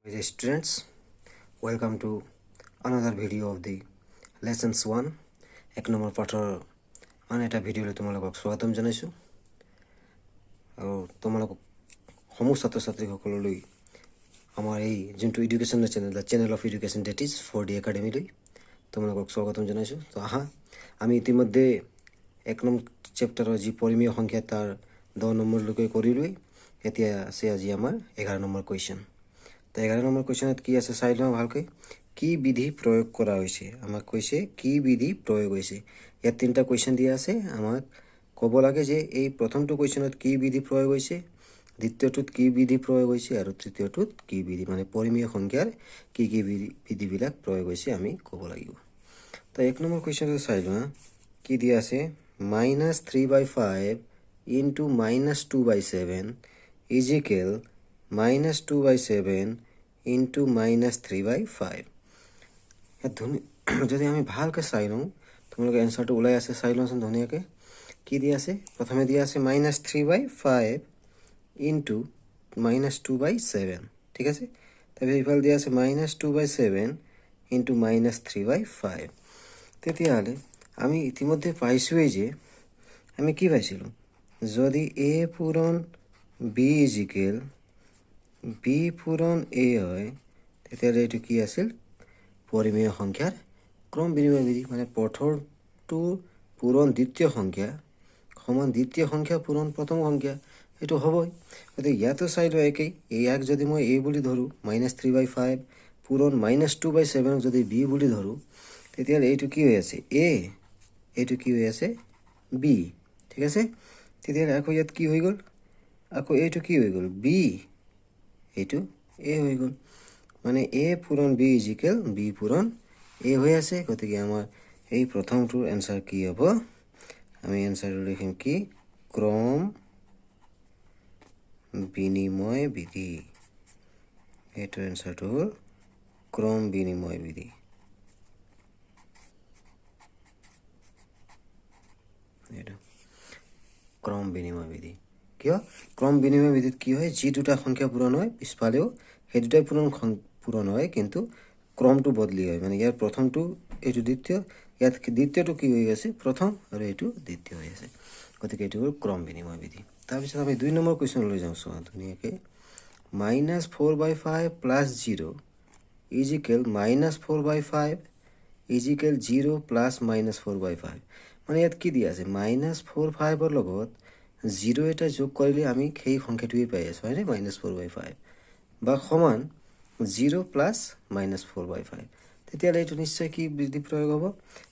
Students, welcome to another video of the lessons 1. এক number পাঠৰ আন এটা ভিডিঅ'লৈ তোমালোকক স্বাগতম জনাইছোঁ আৰু তোমালোকক সমূহ ছাত্ৰ ছাত্ৰীসকললৈ আমাৰ এই যোনটো educational channel, the channel of education, that is 4D একাডেমীলৈ তোমালোকক স্বাগতম জনাইছোঁ। তো আহা, আমি ইতিমধ্যে এক নম্বৰ চেপ্টাৰৰ যি পৰিমেয় সংখ্যা, তাৰ 10 নম্বৰলৈকে কৰিলোৱেই। এতিয়া আছে আজি আমাৰ 11 নম্বৰ কুৱেশ্যন। তো 11 নম্বৰ কুৱেশ্যনত কি আছে চাই লওঁ ভালকৈ। কি বিধি প্ৰয়োগ কৰা হৈছে? আমাক কৈছে কি বিধি প্ৰয়োগ হৈছে। ইয়াত তিনিটা কুৱেশ্যন দিয়া আছে। আমাক ক'ব লাগে যে এই প্ৰথমটো কুৱেশ্যনত কি বিধি প্ৰয়োগ হৈছে, দ্বিতীয়টোত কি বিধি প্ৰয়োগ হৈছে আৰু তৃতীয়টোত কি বিধি, মানে পৰিমেয় সংখ্যাৰ কি কি বিধিবিলাক প্ৰয়োগ হৈছে আমি ক'ব লাগিব। তো এক নম্বৰ কুৱেশ্যনটো চাই লোৱা, কি দিয়া আছে? Minus three by five into minus two by seven is equal minus two by seven into minus three by five. ইয়াত ধুনীয়া, যদি আমি ভালকৈ চাই লওঁ, তোমালোকে এনচাৰটো ওলাই আছে, চাই লওঁচোন ধুনীয়াকৈ কি দিয়া আছে। প্ৰথমে দিয়া আছে minus three by five into minus two by seven, ঠিক আছে? তাৰপিছত ইফালে দিয়া আছে minus two by seven into minus three by five. তেতিয়াহ'লে আমি ইতিমধ্যে পাইছোঁৱেই যে আমি কি পাইছিলোঁ? যদি এ পূৰণ বি is equal B পূৰণ এ হয়, তেতিয়াহ'লে এইটো কি আছিল? পৰিমেয় সংখ্যাৰ ক্ৰম বিনিময় বিধি। মানে প্ৰথমটো পূৰণ দ্বিতীয় সংখ্যা সমান দ্বিতীয় সংখ্যা পূৰণ প্ৰথম সংখ্যা, এইটো হ'বই। গতিকে ইয়াতো চাই লোৱা, একেই। ইয়াক যদি মই এ বুলি ধৰোঁ, মাইনাছ থ্ৰী বাই ফাইভ পূৰণ মাইনাছ টু বাই ছেভেনক যদি বি বুলি ধৰোঁ, তেতিয়াহ'লে এইটো কি হৈ আছে? এ। এইটো কি হৈ আছে? বি। ঠিক আছে? তেতিয়াহ'লে আকৌ ইয়াত কি হৈ গ'ল? আকৌ এইটো কি হৈ গ'ল? বি। এইটো এ হৈ গ'ল। মানে এ পূৰণ বি is equal B পূৰণ এ হৈ আছে। গতিকে আমাৰ এই প্ৰথমটোৰ এনচাৰ কি হ'ব? আমি এনচাৰটো লিখিম কি? ক্ৰম বিনিময় বিধি। এইটোৰ এনচাৰটো হ'ল ক্ৰম বিনিময় বিধি। এইটো ক্ৰম বিনিময় বিধি। কিয়? ক্ৰম বিনিময় বিধিত কি হয়? যি দুটা সংখ্যা পূৰণ হয়, পিছফালেও সেই দুটাই পূৰণ হয়, কিন্তু ক্ৰমটো বদলি হয়। মানে ইয়াৰ প্ৰথমটো, এইটো দ্বিতীয়, ইয়াত দ্বিতীয়টো কি হৈ আছে? প্ৰথম, আৰু এইটো দ্বিতীয় হৈ আছে। গতিকে এইটো হ'ল ক্ৰম বিনিময় বিধি। তাৰপিছত আমি দুই নম্বৰ কুৱেশ্যনলৈ যাওঁ। চোৱা ধুনীয়াকৈ, minus four by five plus zero is equal minus four by five is equal zero plus minus four by five. মানে ইয়াত কি দিয়া আছে? মাইনাছ ফ'ৰ ফাইভৰ লগত জিৰ' এটা যোগ কৰিলে আমি সেই সংখ্যাটোৱে পাই আছোঁ, হয়নে? মাইনাছ ফ'ৰ বাই ফাইভ বা সমান zero plus minus four by five. তেতিয়াহ'লে এইটো নিশ্চয় কি বিধি প্ৰয়োগ হ'ব?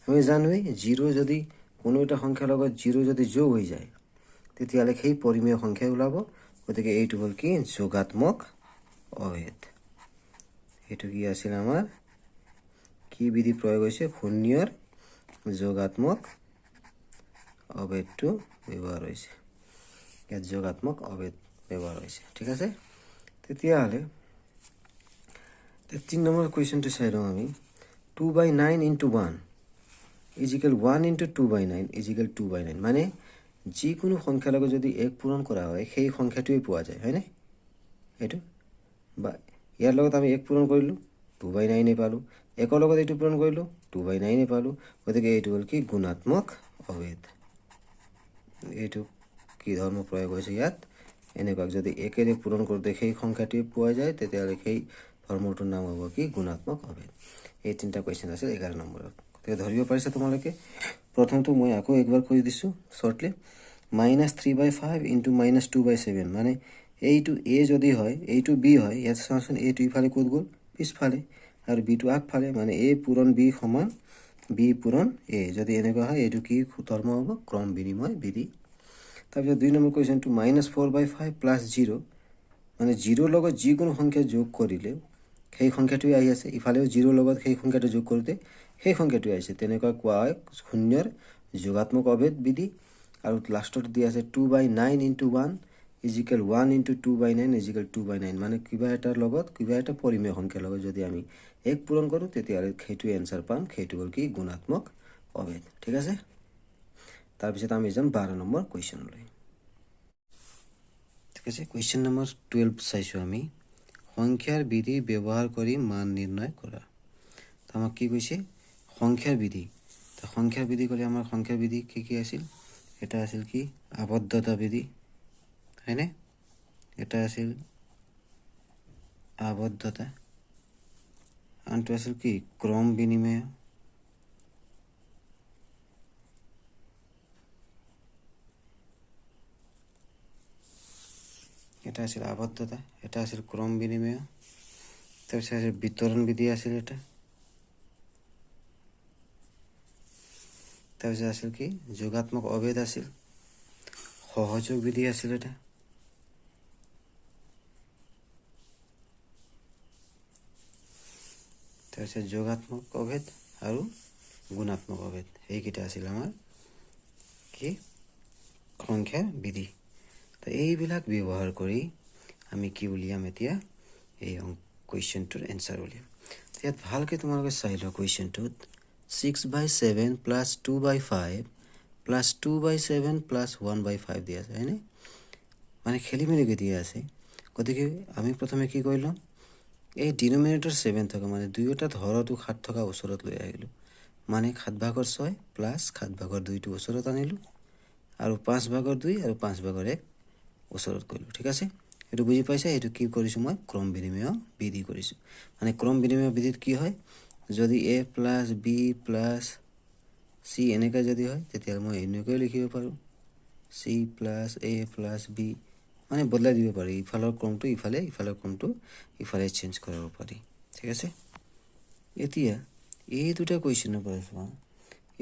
আমি জানোৱেই, জিৰ' যদি কোনো এটা সংখ্যাৰ লগত জিৰ' যদি যোগ হৈ যায়, তেতিয়াহ'লে সেই পৰিমেয় সংখ্যাই ওলাব। গতিকে এইটো হ'ল কি? যোগাত্মক অভেদ। এইটো কি আছিল আমাৰ? কি বিধি প্ৰয়োগ হৈছে? শূন্যৰ যোগাত্মক অভেদটো ব্যৱহাৰ হৈছে। ইয়াত যোগাত্মক অভেদ ব্যৱহাৰ হৈছে। ঠিক আছে? তেতিয়াহ'লে তিনি নম্বৰ কুৱেশ্যনটো চাই লওঁ আমি। Two by nine into one is equal one into two by nine is equal two by nine. মানে যিকোনো সংখ্যাৰ লগত যদি এক পূৰণ কৰা হয়, সেই সংখ্যাটোৱে পোৱা যায়, হয়নে? এইটো বা ইয়াৰ লগত আমি এক পূৰণ কৰিলোঁ, টু বাই নাইনে পালোঁ। একৰ লগত এইটো পূৰণ কৰিলোঁ, টু বাই নাইনে পালোঁ। গতিকে এইটো হ'ল কি? গুণাত্মক অভেদ। এইটো কি ধৰ্ম প্ৰয়োগ হৈছে ইয়াত? এনেকুৱা যদি একেৰে পূৰণ কৰোঁতে সেই সংখ্যাটোৱে পোৱা যায়, তেতিয়াহ'লে সেই ধৰ্মটোৰ নাম হ'ব কি? গুণাত্মক অভেদ। এই তিনিটা কুৱেশ্যন আছিল 11 নম্বৰত। গতিকে ধৰিব পাৰিছা তোমালোকে। প্ৰথমটো মই আকৌ একবাৰ কৈ দিছোঁ shortly. Minus three by five into minus two by seven, মানে এইটো এ যদি হয়, এইটো বি হয়। ইয়াত চাওঁচোন, এইটো ইফালে ক'ত গ'ল? পিছফালে, আৰু বিটো আগফালে। মানে এ পূৰণ বি সমান বি পূৰণ এ। যদি এনেকুৱা হয়, এইটো কি ধৰ্ম হ'ব? ক্ৰম বিনিময় বিধি। তাৰপিছত দুই number কুৱেশ্যনটো, minus four by five plus zero, মানে জিৰ'ৰ লগত যিকোনো সংখ্যা যোগ কৰিলে সেই সংখ্যাটোৱে আহি আছে। ইফালেও জিৰ'ৰ লগত সেই সংখ্যাটো যোগ কৰোঁতে সেই সংখ্যাটোৱে আহিছে। তেনেকুৱা কোৱা হয় শূন্যৰ যোগাত্মক অভেদ বিধি। আৰু লাষ্টত দিয়া আছে two by nine into one is equal one into two by nine is equal two by nine. মানে কিবা এটাৰ লগত, কিবা এটা পৰিমেয় সংখ্যাৰ লগত যদি আমি এক পূৰণ কৰোঁ, তেতিয়াহ'লে সেইটো এনচাৰ পাম। সেইটো হ'ল কি? গুণাত্মক অভেদ। ঠিক আছে? তাৰপিছত আমি যাম 12 নম্বৰ কুৱেশ্যনলৈ। ঠিক আছে, কুৱেশ্যন নম্বৰ 12 চাইছোঁ আমি। সংখ্যাৰ বিধি ব্যৱহাৰ কৰি মান নিৰ্ণয় কৰা। তো আমাক কি কৈছে? সংখ্যাৰ বিধি। তো সংখ্যাৰ বিধি ক'লে আমাৰ সংখ্যাৰ বিধি কি কি আছিল? এটা আছিল কি? আবদ্ধতা বিধি, হয়নে? এটা আছিল আবদ্ধতা, আনটো আছিল কি? ক্ৰম বিনিময়, এটা আছিল আবদ্ধতা, এটা আছিল ক্ৰম বিনিময়, তাৰপিছত আছিল বিতৰণ বিধি আছিল এটা, তাৰপিছত আছিল কি? যোগাত্মক অভেদ আছিল, সহযোগ বিধি আছিল এটা, তাৰপিছত যোগাত্মক অভেদ আৰু গুণাত্মক অভেদ। এইকেইটা আছিল আমাৰ কি? সংখ্যাৰ বিধি। তো এইবিলাক ব্যৱহাৰ কৰি আমি কি উলিয়াম এতিয়া? এই কুৱেশ্যনটোৰ এনচাৰ উলিয়াম। ইয়াত ভালকৈ তোমালোকে চাই লোৱা কুৱেশ্যনটোত 6/7 প্লাছ 2/5 প্লাছ 2/7 প্লাছ 1/5 দিয়া আছে, হয়নে? মানে খেলি মেলিকৈ দিয়া আছে। গতিকে আমি প্ৰথমে কি কৰি ল'ম? এই ডিনমিনেটৰ 7 থকা মানে দুয়োটাত হৰটো 7 থকা ওচৰত লৈ আহিলোঁ, মানে 7/6 প্লাছ 7/2টো ওচৰত আনিলোঁ, আৰু 5/2 আৰু 5/1 ওচৰত কৰিলোঁ। ঠিক আছে, এইটো বুজি পাইছা? এইটো কি কৰিছোঁ মই? ক্ৰম বিনিময় বিধি কৰিছোঁ। মানে ক্ৰম বিনিময় বিধিত কি হয়? যদি A plus B plus C এনেকৈ যদি হয়, তেতিয়াহ'লে মই এনেকৈ লিখিব পাৰোঁ, C plus A plus B, মানে বদলাই দিব পাৰি। ইফালৰ ক্ৰমটো ইফালে, ইফালৰ ক্ৰমটো ইফালে চেঞ্জ কৰাব পাৰি। ঠিক আছে, এতিয়া এই দুটা কুৱেশ্যনৰ পৰা চোৱা,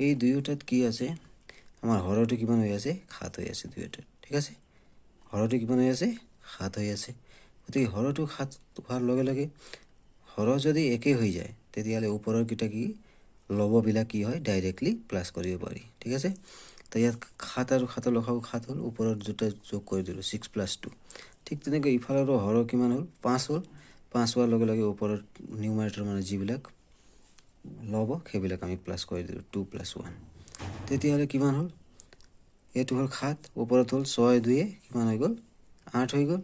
এই দুয়োটাত কি আছে? আমাৰ হৰটো কিমান হৈ আছে? 7 হৈ আছে দুয়োটাত। ঠিক আছে, হৰটো কিমান হৈ আছে? 7 হৈ আছে। গতিকে হৰটো 7 হোৱাৰ লগে লগে হৰ যদি একেই হৈ যায়, তেতিয়াহ'লে ওপৰৰ কেইটা কি লববিলাক কি হয়? ডাইৰেক্টলি প্লাছ কৰিব পাৰি। ঠিক আছে, তো ইয়াত 7 আৰু 7ৰ লসাগু 7 হ'ল, ওপৰত দুটা যোগ কৰি দিলোঁ, 6 প্লাছ 2। ঠিক তেনেকৈ ইফালৰো হৰ কিমান হ'ল? 5 হ'ল। 5 হোৱাৰ লগে লগে ওপৰত নিউমাৰেটৰ মানে যিবিলাক ল'ব সেইবিলাক আমি প্লাছ কৰি দিলোঁ, 2 প্লাছ 1। তেতিয়াহ'লে কিমান হ'ল? এইটো হ'ল 7, ওপৰত হ'ল 6 2 কিমান হৈ গ'ল? 8 হৈ গ'ল।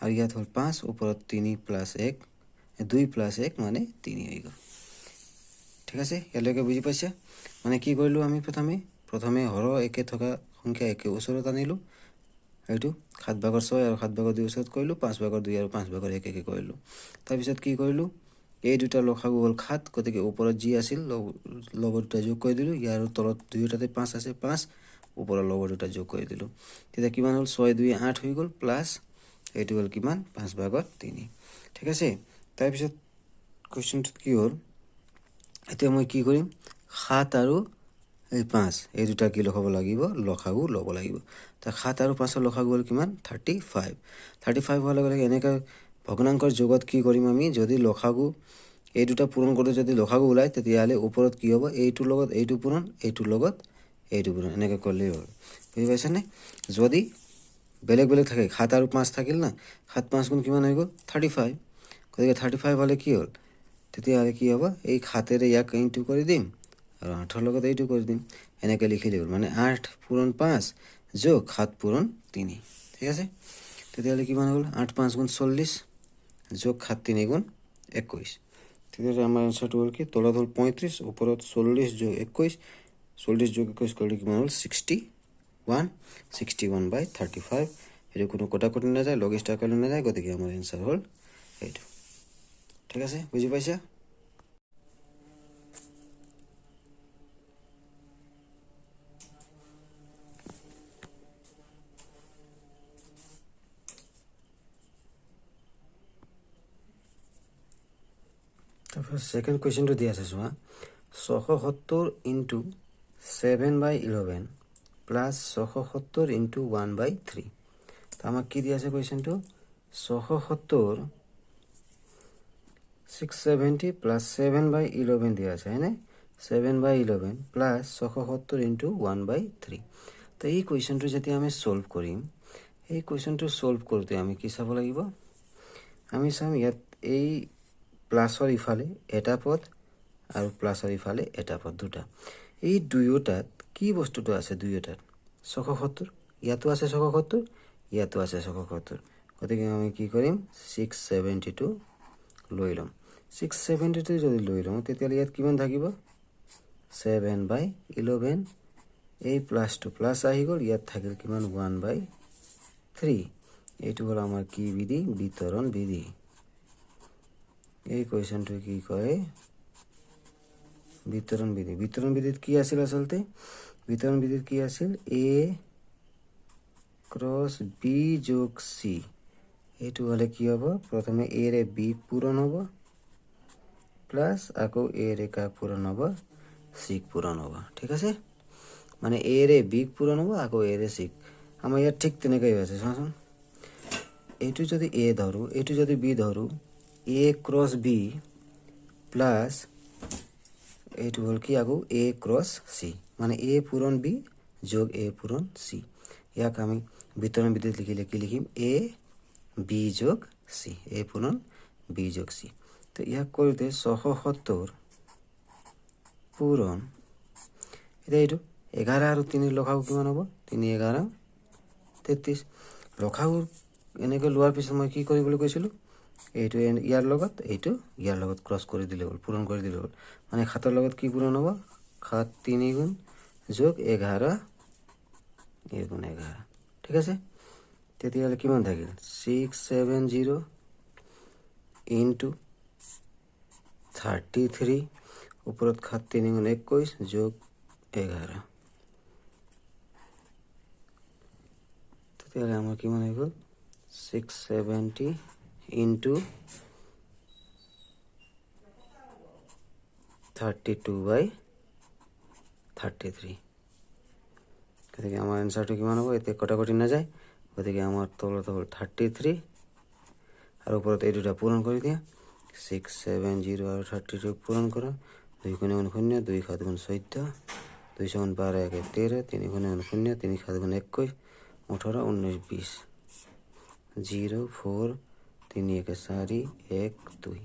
আৰু ইয়াত হ'ল 5, ওপৰত 3 প্লাছ 1, 2 প্লাছ 1 মানে 3 হৈ গ'ল। ঠিক আছে, ইয়ালৈকে বুজি পাইছা? মানে কি কৰিলোঁ আমি? প্ৰথমে হৰ একে থকা সংখ্যা একে ওচৰত আনিলোঁ, এইটো 7/6 আৰু 7/2 ওচৰত কৰিলোঁ, 5/2 আৰু 5/1 একে কৰিলোঁ। তাৰপিছত কি কৰিলোঁ? এই দুটা লসাগু হ'ল 7, গতিকে ওপৰত যি আছিল লব দুটা যোগ কৰি দিলোঁ, ইয়াৰ তলত দুয়োটাতে 5 আছে, 5 ওপৰৰ লব দুটা যোগ কৰি দিলোঁ। তেতিয়া কিমান হ'ল? 6 2 8 হৈ গ'ল, প্লাছ এইটো হ'ল কিমান? 5/3। ঠিক আছে, তাৰপিছত কুৱেশ্যনটোত কি হ'ল? এতিয়া মই কি কৰিম? 7 আৰু এই 5 এই দুটা কি লখাব লাগিব? লসাগু ল'ব লাগিব। তো 7 আৰু 5ৰ লসাগু হ'ল কিমান? 35। 35 হোৱাৰ লগে লগে এনেকৈ ভগ্নাংকৰ যোগত কি কৰিম আমি? যদি লসাগু এই দুটা পূৰণ কৰোঁতে যদি লসাগু ওলায়, তেতিয়াহ'লে ওপৰত কি হ'ব? এইটোৰ লগত এইটো পূৰণ, এইটোৰ লগত এইটো পূৰণ, এনেকৈ কৰিলেই হ'ল। বুজি পাইছানে? যদি বেলেগ বেলেগ থাকে, 7 আৰু 5 থাকিল না, 7 5 গুণ কিমান হৈ গ'ল? 35। গতিকে 35 হ'লে কি হ'ল? তেতিয়াহ'লে কি হ'ব? এই 7-এৰে ইয়াক ইনটু কৰি দিম আৰু 8ৰ লগত এইটো কৰি দিম, এনেকৈ লিখিলে হ'ল। মানে 8 পূৰণ 5 যোগ 7 পূৰণ 3। ঠিক আছে, তেতিয়াহ'লে কিমান হ'ল? 8 5 গুণ 40 যোগ 7 3 গুণ 21। তেতিয়াহ'লে আমাৰ এনচাৰটো হ'ল কি? তলত হ'ল 35, ওপৰত 40 যোগ 21, 40 যোগ 21 কৰিলে কিমান হ'ল? 61, 61/35। এইটো কোনো কটাকটি নাযায়, লঘিষ্ঠ আকাৰলৈ নাযায়, গতিকে আমাৰ এনচাৰ হ'ল এইটো। ঠিক আছে, বুজি পাইছা? তাৰপিছত ছেকেণ্ড কুৱেশ্যনটো দিয়া আছে চোৱা, 670 ইনটু 7/11 প্লাছ 670 ইনটু 1/3। তো আমাক কি দিয়া আছে কুৱেশ্যনটো? 670 670 প্লাছ 7/11 দিয়া আছে, হয়নে? 7/11 প্লাছ 670 ইনটু 1/3। তো এই কুৱেশ্যনটো যেতিয়া আমি ছল্ভ কৰিম, এই কুৱেশ্যনটো ছল্ভ কৰোঁতে আমি কি চাব লাগিব? আমি চাম ইয়াত এই প্লাছৰ ইফালে এটা পদ আৰু প্লাছৰ ইফালে এটা পদ, দুটা। এই দুয়োটাত কি বস্তুটো আছে? দুয়োটাত 670, ইয়াতো আছে 670, ইয়াতো আছে 670। গতিকে আমি কি কৰিম, 672 লৈ ল'ম। 672 যদি লৈ লওঁ, তেতিয়াহ'লে ইয়াত কিমান থাকিব? 7/11। এই প্লাছটো প্লাছ আহি গ'ল, ইয়াত থাকিল কিমান? 1/3। এইটো হ'ল আমাৰ কি বিধি? বিতৰণ বিধি। এই কুৱেশ্যনটো কি কয়? বিতৰণ বিধি। বিতৰণ বিধিত কি আছিল আচলতে? বিতৰণ বিধিত কি আছিল? এ ক্ৰছ বি যোগ চি। এইটো হ'লে কি হ'ব? প্ৰথমে এৰে বি পূৰণ হ'ব, প্লাছ আকৌ এৰে কাক পূৰণ হ'ব? চিক পূৰণ হ'ব। ঠিক আছে, মানে এৰে বিক পূৰণ হ'ব, আকৌ এৰে চিক। আমাৰ ইয়াত ঠিক তেনেকুৱাই আছে। চোৱাচোন, এইটো যদি এ ধৰোঁ, এইটো যদি বি ধৰোঁ, এ ক্ৰছ বি প্লাছ এইটো হ'ল কি আকৌ? এ ক্ৰছ চি, মানে এ পূৰণ বি যোগ এ পূৰণ চি। ইয়াক আমি বিতৰণ বিধিত লিখিলে কি লিখিম? এ বি যোগ চি, এ পূৰণ বি যোগ চি। তো ইয়াক কৰোঁতে 670 পূৰণ, এতিয়া এইটো 11 আৰু 3ৰ লসাগু কিমান হ'ব? 3 11 33। লসাগু এনেকৈ লোৱাৰ পিছত মই কি কৰিবলৈ কৈছিলোঁ? এইটো ইয়াৰ লগত, এইটো ইয়াৰ লগত ক্ৰছ কৰি দিলে হ'ল, পূৰণ কৰি দিলে হ'ল। মানে সাতৰ লগত কি পূৰণ হ'ব? সাত তিনি গুণ যোগ 11 এগুণ 11। ঠিক আছে, তেতিয়াহ'লে কিমান থাকিল? 670 ইনটু 33, ওপৰত সাত তিনি গুণ 21 যোগ 11। তেতিয়াহ'লে আমাৰ কিমান হৈ গ'ল? 670 ইনটু 32/33। গতিকে আমাৰ এনচাৰটো কিমান হ'ব? এতিয়া কটাকটি নাযায়, গতিকে আমাৰ তলত হ'ল 33 আৰু ওপৰত এই দুটা পূৰণ কৰি দিয়া। 670 আৰু 32 পূৰণ কৰা, 2 গুণ 1 শূন্য, 2 7 গুণ 14, 2 ছয় গুণ 12 একে 13, 3 গুণ 1 শূন্য, 3 7 গুণ 21, 18, 19, 20, 0 4 3 1 4 1 2।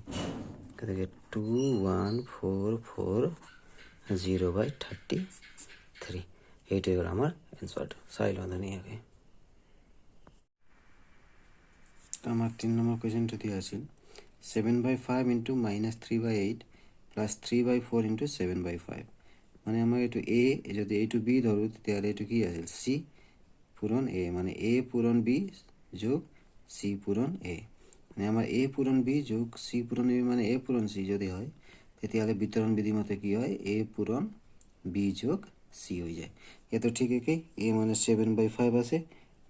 গতিকে 21440/33। এইটোৱে হ'ল আমাৰ এনচাৰটো। চাই লোৱা ধুনীয়াকৈ। আমাৰ 3 নম্বৰ কুৱেশ্যনটো দিয়া আছিল 7/5 ইনটু -3/8 প্লাছ 3/4 ইনটু 7/5। মানে আমাৰ এইটো এ, যদি এইটো বি ধৰোঁ, তেতিয়াহ'লে এইটো কি আছিল? চি পূৰণ এ, মানে এ পূৰণ বি যোগ চি পূৰণ এ। মানে আমাৰ এ পূৰণ বি যোগ চি পূৰণ এ, মানে এ পূৰণ চি যদি হয়, তেতিয়াহ'লে বিতৰণ বিধিমতে কি হয়? এ পূৰণ বি যোগ চি হৈ যায়। ইয়াতো ঠিক একেই, এ মানে 7/5 আছে,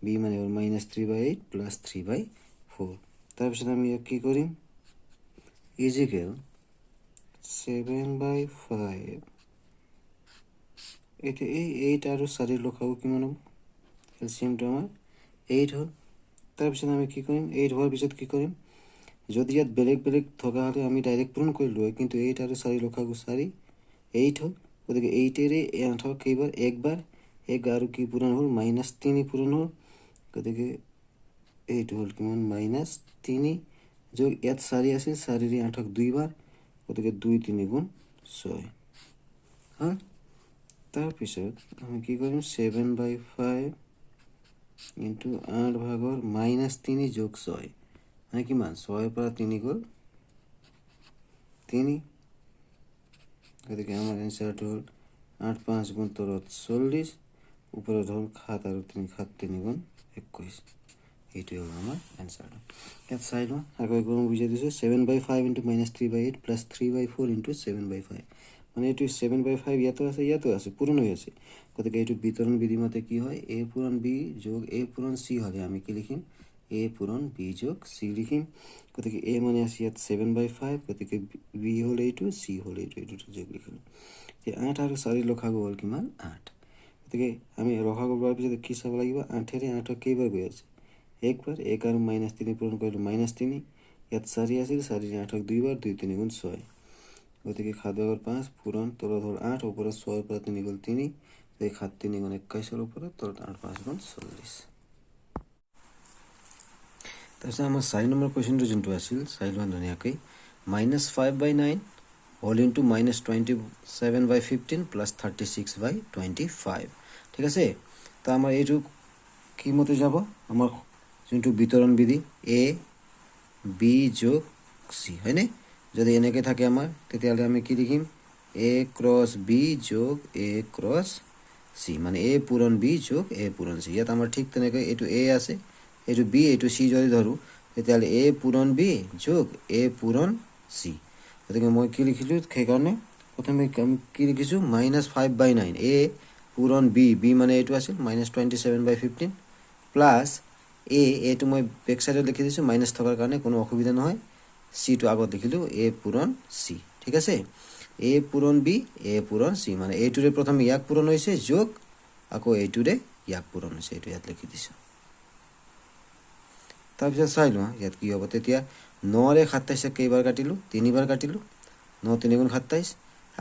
বি মানে হ'ল -3/8 প্লাছ 3/4। তাৰপিছত আমি ইয়াক কি কৰিম? ইজিকেল 7/5। এতিয়া এই 8 আৰু 4ৰ লসাগু কিমান হ'ব? এলচিএমটো আমাৰ 8 হ'ল। তাৰপিছত আমি কি কৰিম? 8 হোৱাৰ পিছত কি কৰিম? যদি ইয়াত বেলেগ বেলেগ থকা হ'লে আমি ডাইৰেক্ট পূৰণ কৰিলোঁ হয়, কিন্তু 8 আৰু 4 লসাগু 4 8 হ'ল। গতিকে 8-এৰে 8 কেইবাৰ? একবাৰ। এক আৰু কি পূৰণ হ'ল? -3 পূৰণ হ'ল। গতিকে এইটো হ'ল কিমান? -3 যোগ ইয়াত 4 আছিল, 4-ৰে 8ক দুইবাৰ, গতিকে 2 3 গুণ 6 হ'ল। তাৰপিছত আমি কি কৰিম? 7/5 ইনটু 8 ভাগৰ -3 যোগ 6, মানে কিমান? 6ৰ পৰা 3 গ'ল 3। গতিকে আমাৰ এনচাৰটো হ'ল 8 5 গুণ তলত 40, ওপৰত হ'ল 7 আৰু 3, 7 3 গুণ 21। এইটোৱে হ'ল আমাৰ এনচাৰটো। ইয়াত চাই লোৱা, আকৌ একবাৰ মই বুজাই দিছোঁ। 7/5 ইনটু -3/8 প্লাছ 3/4 ইনটু 7/5, মানে এইটো 7/5 ইয়াতো আছে, ইয়াতো আছে, পূৰণ হৈ আছে। গতিকে এইটো বিতৰণ বিধিমতে কি হয়? এ পূৰণ বি যোগ এ পূৰণ চি হ'লে আমি কি লিখিম? এ পূৰণ বি যোগ চি লিখিম। গতিকে এ মানে আছে ইয়াত 7/5, গতিকে বি হ'ল এইটো, চি হ'ল এইটো, এই দুটা যোগ লিখিলোঁ। এতিয়া 8 আৰু 4ৰ লসাগু হ'ল কিমান? 8। গতিকে আমি লসাগু লোৱাৰ পিছত কি চাব লাগিব? 8-এৰে 8ক কেইবাৰ গৈ আছে? একবাৰ। 1 আৰু -3 পূৰণ কৰিলোঁ -3, ইয়াত 4 আছিল, 4-ৰে 8ক দুইবাৰ, 2 3 গুণ 6। গতিকে 7 ভাগৰ 5 পূৰণ তলত হ'ল 8, ওপৰত 6ৰ পৰা 3 গ'ল 3, গতিকে 7 3 গুণ 21ৰ ওপৰত তলত 8 5 গুণ 40। তাৰপিছত আমাৰ 4 নম্বৰ কুৱেশ্যনটো যোনটো আছিল, চাই লোৱা ধুনীয়াকৈ। -5/9 whole into -27/15 plus 36/25। ঠিক আছে, তো আমাৰ এইটো কি মতে যাব? আমাৰ যোনটো বিতৰণ বিধি, এ বি যোগ চি, হয়নে? যদি এনেকৈ থাকে আমাৰ, তেতিয়াহ'লে আমি কি লিখিম? এ ক্ৰছ বি যোগ এ ক্ৰছ চি, মানে এ পূৰণ বি যোগ এ পূৰণ চি। ইয়াত আমাৰ ঠিক তেনেকৈ এইটো এ আছে, এইটো বি, এইটো চি যদি ধৰোঁ, তেতিয়াহ'লে এ পূৰণ বি যোগ এ পূৰণ চি। গতিকে মই কি লিখিলোঁ? সেইকাৰণে প্ৰথমে আমি কি লিখিছোঁ? Minus 5 by 9 a পূৰণ বি, বি মানে এইটো আছিল minus 27 by 15, plus a, এইটো মই বেক চাইডত লিখি দিছোঁ, মাইনাছ থকাৰ কাৰণে কোনো অসুবিধা নহয়। চিটো আগত লিখিলোঁ, এ পূৰণ চি, ঠিক আছে? এ পূৰণ বি, এ পূৰণ চি, মানে এইটোৰে প্ৰথমে ইয়াক পূৰণ হৈছে, যোগ আকৌ এইটোৰে ইয়াক পূৰণ হৈছে, এইটো ইয়াত লিখি দিছোঁ। তাৰপিছত চাই লোৱা ইয়াত কি হ'ব। তেতিয়া নৰে 27ক কেইবাৰ কাটিলোঁ? তিনিবাৰ কাটিলোঁ। ন তিনি গুণ 27।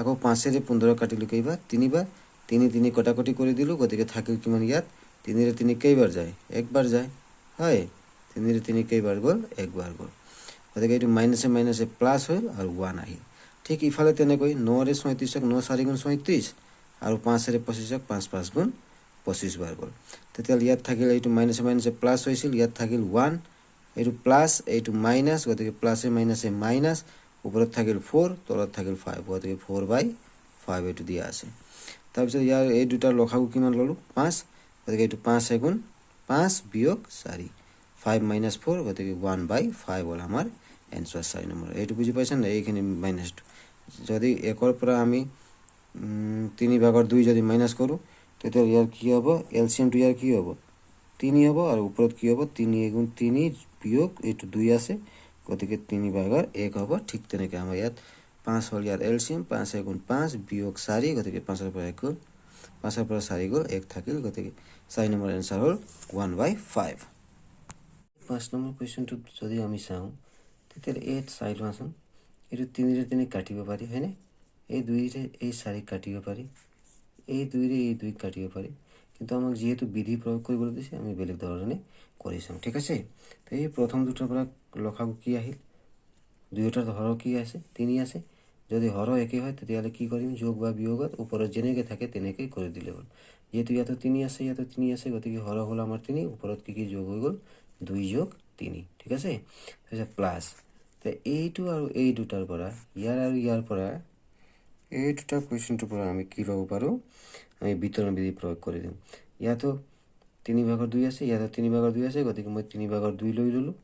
আকৌ পাঁচেৰে 15 কাটিলোঁ কেইবাৰ? তিনিবাৰ। তিনি তিনি কটাকটি কৰি দিলোঁ, গতিকে থাকিল কিমান ইয়াত? তিনিৰে তিনি কেইবাৰ যায়? একবাৰ যায়, হয়। তিনিৰে তিনি কেইবাৰ গ'ল? একবাৰ গ'ল। গতিকে এইটো মাইনাছে মাইনাছে প্লাছ হ'ল আৰু ওৱান আহিল। ঠিক ইফালে তেনেকৈ নৰে 36ক ন চাৰি গুণ 36 আৰু পাঁচেৰে 25ক পাঁচ পাঁচ গুণ 25 বাৰ গ'ল। তেতিয়াহ'লে ইয়াত থাকিল এইটো মাইনাছে মাইনাছে প্লাছ হৈছিল, ইয়াত থাকিল ওৱান। এইটো প্লাছ, এইটো মাইনাছ, গতিকে প্লাছে মাইনাছে মাইনাছ। ওপৰত থাকিল ফ'ৰ, তলত থাকিল ফাইভ, গতিকে ফ'ৰ বাই ফাইভ এইটো দিয়া আছে। তাৰপিছত ইয়াৰ এই দুটাৰ লসাগু কিমান ল'লোঁ? পাঁচ। গতিকে এইটো পাঁচ এগুণ পাঁচ বিয়োগ চাৰি, ফাইভ মাইনাছ ফ'ৰ, গতিকে ওৱান বাই ফাইভ হ'ল আমাৰ এনচাৰ 4 নম্বৰ। এইটো বুজি পাইছে নাই? এইখিনি মাইনাছটো যদি একৰ পৰা আমি তিনি ভাগৰ দুই যদি মাইনাছ কৰোঁ, তেতিয়া ইয়াৰ কি হ'ব? এল চি এমটো ইয়াৰ কি হ'ব? তিনি হ'ব। আৰু ওপৰত কি হ'ব? তিনি এগুণ তিনি বিয়োগ এইটো দুই আছে, গতিকে তিনি ভাগৰ এক হ'ব। ঠিক তেনেকৈ আমাৰ ইয়াত পাঁচ হ'ল ইয়াৰ এল চি এম, পাঁচ এগুণ পাঁচ বিয়োগ চাৰি, গতিকে পাঁচৰ পৰা এক গ'ল, পাঁচৰ পৰা চাৰি গ'ল, এক থাকিল। গতিকে 4 নম্বৰ এনচাৰ হ'ল ওৱান বাই ফাইভ। 5 নম্বৰ কুৱেশ্যনটোত যদি আমি চাওঁ, তেতিয়াহ'লে ইয়াত চাই লোৱাচোন, এইটো তিনিৰে তিনি কাটিব পাৰি, হয়নে? এই দুইৰে এই চাৰি কাটিব পাৰি, এই দুইৰে এই দুই কাটিব পাৰি। কিন্তু আমাক যিহেতু বিধি প্ৰয়োগ কৰিবলৈ দিছে, আমি বেলেগ ধৰণে কৰি চাওঁ, ঠিক আছে? তো এই প্ৰথম দুটাৰ পৰা লসাগু কি আহিল? দুয়োটাৰ হৰ কি আছে? তিনি আছে। যদি হৰ একে হয়, তেতিয়াহ'লে কি কৰিম? যোগ বা বিয়োগত ওপৰত যেনেকৈ থাকে তেনেকৈ কৰি দিলে হ'ল। যিহেতু ইয়াতো তিনি আছে, ইয়াতো তিনি আছে, গতিকে হৰ হ'ল আমাৰ তিনি। ওপৰত কি কি যোগ হৈ গ'ল? দুই যোগ তিনি, ঠিক আছে? তাৰপিছত প্লাছ এইটো আৰু এই দুটাৰ পৰা, ইয়াৰ আৰু ইয়াৰ পৰা, এই দুটা কুৱেশ্যনটোৰ পৰা আমি কি পাব পাৰোঁ? আমি বিতৰণ বিধি প্ৰয়োগ কৰি দিওঁ। ইয়াতো তিনি ভাগৰ দুই আছে, ইয়াতো তিনি ভাগৰ দুই আছে, গতিকে মই তিনি ভাগৰ দুই লৈ ল'লোঁ।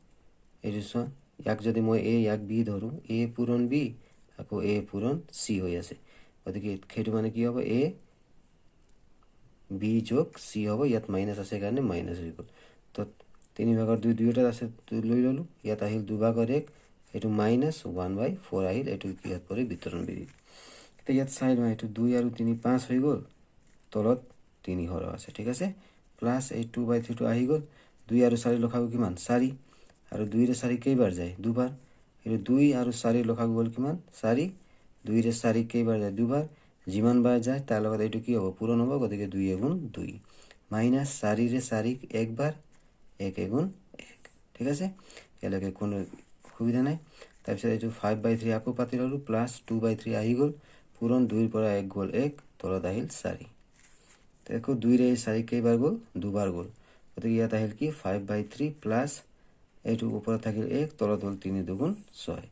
এইটো চোৱা, ইয়াক যদি মই এ, ইয়াক বি ধৰোঁ, এ পূৰণ বি আকৌ এ পূৰণ চি হৈ আছে। গতিকে সেইটো মানে কি হ'ব? এ বি যোগ চি হ'ব। ইয়াত মাইনাছ আছে কাৰণে মাইনাছ হৈ গ'ল। তো তিনি ভাগৰ দুই দুয়োটাত আছে, লৈ ল'লোঁ। ইয়াত আহিল দুভাগৰ এক, এইটো মাইনাছ ওৱান বাই ফ'ৰ আহিল। এইটো কিহত পৰে? বিতৰণ বিধি। এতিয়া ইয়াত চাই লোৱা, এইটো দুই আৰু তিনি পাঁচ হৈ গ'ল, তলত তিনি হৰ আছে, ঠিক আছে? প্লাছ এই টু বাই থ্ৰীটো আহি গ'ল। দুই আৰু চাৰি লসাগু কিমান? চাৰি। আৰু দুইৰে চাৰি কেইবাৰ যায়? দুবাৰ। এইটো দুই আৰু চাৰি লসাগু গ'ল কিমান? চাৰি। দুইৰে চাৰি কেইবাৰ যায়? দুবাৰ। যিমান বাৰ যায়, তাৰ লগত এইটো কি হ'ব? পূৰণ হ'ব। গতিকে দুই এগুণ দুই মাইনাছ চাৰিৰে চাৰিক একবাৰ, এক এগুণ এক, ঠিক আছে? ইয়ালৈকে কোনো অসুবিধা নাই। তাৰপিছত এইটো ফাইভ বাই থ্ৰী আকৌ পাতি ল'লোঁ, প্লাছ টু বাই থ্ৰী আহি গ'ল, পূৰণ দুইৰ পৰা এক গ'ল এক, তলত আহিল চাৰি। আকৌ দুইৰে এই চাৰি কেইবাৰ গ'ল? দুবাৰ গ'ল। গতিকে ইয়াত আহিল কি? ফাইভ বাই থ্ৰী প্লাছ এইটো ওপৰত থাকিল এক, তলত হ'ল তিনি দুগুণ ছয়।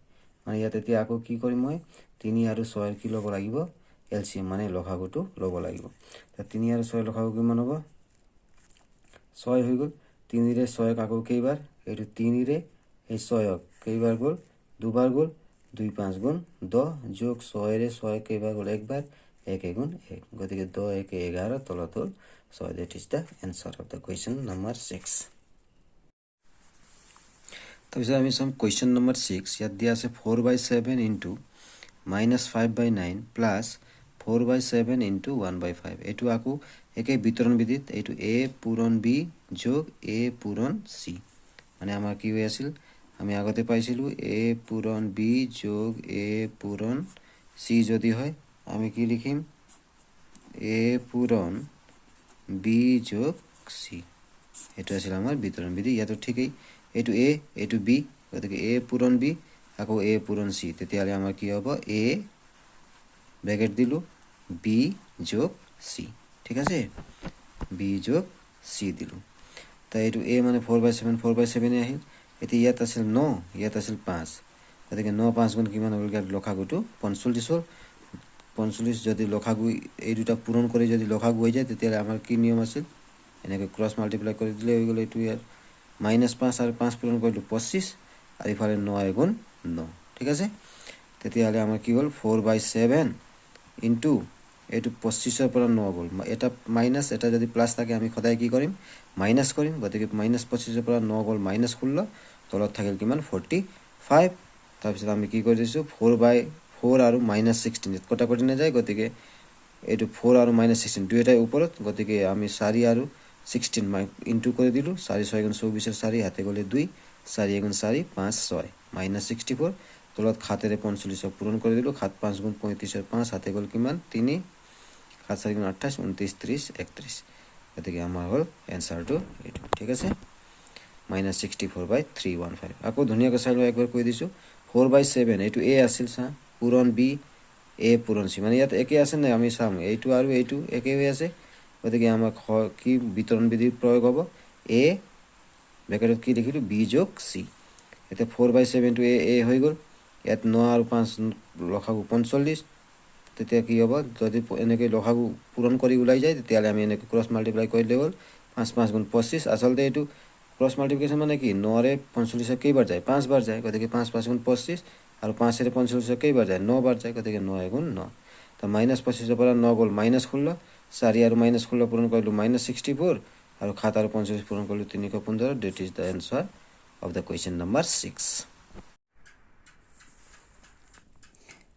মানে ইয়াত এতিয়া আকৌ কি কৰিম মই? তিনি আৰু ছয়ৰ কি ল'ব লাগিব? এল চি এম, মানে লসাগুটো ল'ব লাগিব। তিনি আৰু ছয় লসাগু কিমান হ'ব? ছয় হৈ গ'ল। তিনিৰে ছয়ক আকৌ কেইবাৰ? এইটো তিনিৰে এই ছয়ক কেইবাৰ গ'ল? দুবাৰ গ'ল। দুই পাঁচ গুণ 10 যোগ ছয়েৰে ছয় কেইবাৰ গ'ল? একবাৰ। এক এগুণ এক। গতিকে 10 একে 11, তলত হ'ল ছয়। That is the answer of the question number 6. তাৰপিছত আমি চাম কুৱেশ্যন নম্বৰ 6। ইয়াত দিয়া আছে 4 by 7 into minus 5 by 9 plus 4 by 7 into 1 by 5। এইটো আকৌ একে বিতৰণ বিধিত এইটো এ পূৰণ বি যোগ এ পূৰণ চি। মানে আমাৰ কি হৈ আছিল? আমি আগতে পাইছিলোঁ, এ পূৰণ বি যোগ এ পূৰণ চি যদি হয়, আমি কি লিখিম? এ পূৰণ বি যোগ চি। এইটো আছিল আমাৰ বিতৰণ বিধি। ইয়াতো ঠিকেই, এইটো এ, এইটো বি, গতিকে এ পূৰণ বি আকৌ এ পূৰণ চি। তেতিয়াহ'লে আমাৰ কি হ'ব? এ ব্ৰেকেট দিলোঁ, বি যোগ চি, ঠিক আছে? বি যোগ চি দিলোঁ। তো এইটো এ মানে 4 বাই 7, 4 বাই 7 আহিল। এতিয়া ইয়াত আছিল 9, ইয়াত আছিল 5, গতিকে 9 5 গুণ কিমান হ'ল? ইয়াত লসাগুটো 45 হ'ল। 45 যদি লসাগু এই দুটা পূৰণ কৰি যদি লসাগু হৈ যায়, তেতিয়াহ'লে আমাৰ কি নিয়ম আছিল? এনেকৈ ক্ৰছ মাল্টিপ্লাই কৰি দিলে হৈ গ'ল। এইটো ইয়াৰ মাইনাছ 5 আৰু 5 পূৰণ কৰিলোঁ 25, আৰু ইফালে 9 এগুণ 9, ঠিক আছে। তেতিয়াহ'লে আমাৰ কি হ'ল? 4 বাই 7 ইনটু এইটো 25ৰ পৰা 9 গ'ল, এটা মাইনাছ এটা যদি প্লাছ থাকে আমি সদায় কি কৰিম? মাইনাছ কৰিম। গতিকে মাইনাছ 25ৰ পৰা 9 গ'ল মাইনাছ 16, তলত থাকিল কিমান? 45। তাৰপিছত আমি কি কৰি দিছোঁ? 4 বাই 4 আৰু মাইনাছ 16 ইয়াত কটাকটি নাযায়, গতিকে এইটো 4 আৰু মাইনাছ 16 দুয়োটাই ওপৰত, গতিকে আমি 4 আৰু 16 ইনটু কৰি দিলোঁ। 4 6 গুণ 24ৰ 4, হাতে গ'লে 2, 4 এগুণ 4, 5 6, মাইনাছ 64। তলত 7ৰে 45ক পূৰণ কৰি দিলোঁ, 7 5 গুণ 35ৰ 5, হাতে গ'ল কিমান? 3, 7 4 গুণ 28, 29 30 31। গতিকে আমাৰ হ'ল এনচাৰটো এইটো, ঠিক আছে, মাইনাছ 64 বাই 315। আকৌ ধুনীয়াকৈ চাই লোৱা, একবাৰ কৈ দিছোঁ। 4 বাই 7 এইটো এ আছিল চা, পূৰণ বি, এ পূৰণ চি, মানে ইয়াত একে আছে নাই আমি চাম, এইটো আৰু এইটো একে হৈ আছে, গতিকে আমাৰ কি বিতৰণ বিধি প্ৰয়োগ হ'ব? এ ব্ৰেকেটত কি লিখিলোঁ? বি যোগ চি। এতিয়া 4 বাই 7টো এ এ হৈ গ'ল, ইয়াত 9 আৰু 5 লসাগু 45, তেতিয়া কি হ'ব? যদি এনেকৈ লসাগু পূৰণ কৰি ওলাই যায়, তেতিয়াহ'লে আমি এনেকৈ ক্ৰছ মাল্টিপ্লাই কৰিলে হ'ল, 5 5 গুণ 25। আচলতে এইটো ক্ৰছ মাল্টিপ্লিকেশ্যন মানে কি? 9ৰে 45ক কেইবাৰ যায়? 5 বাৰ যায়, গতিকে 5 5 গুণ 25, আৰু 5ৰে 45ক কেইবাৰ যায়? 9 বাৰ যায়, গতিকে 9 এগুণ 9। তো মাইনাছ 25ৰ পৰা 9 গ'ল মাইনাছ 16, 4 আৰু মাইনাছ 16 পূৰণ কৰিলোঁ মাইনাছ 64, আৰু 7 আৰু 45 পূৰণ কৰিলোঁ 315। That is the answer of the question number 6।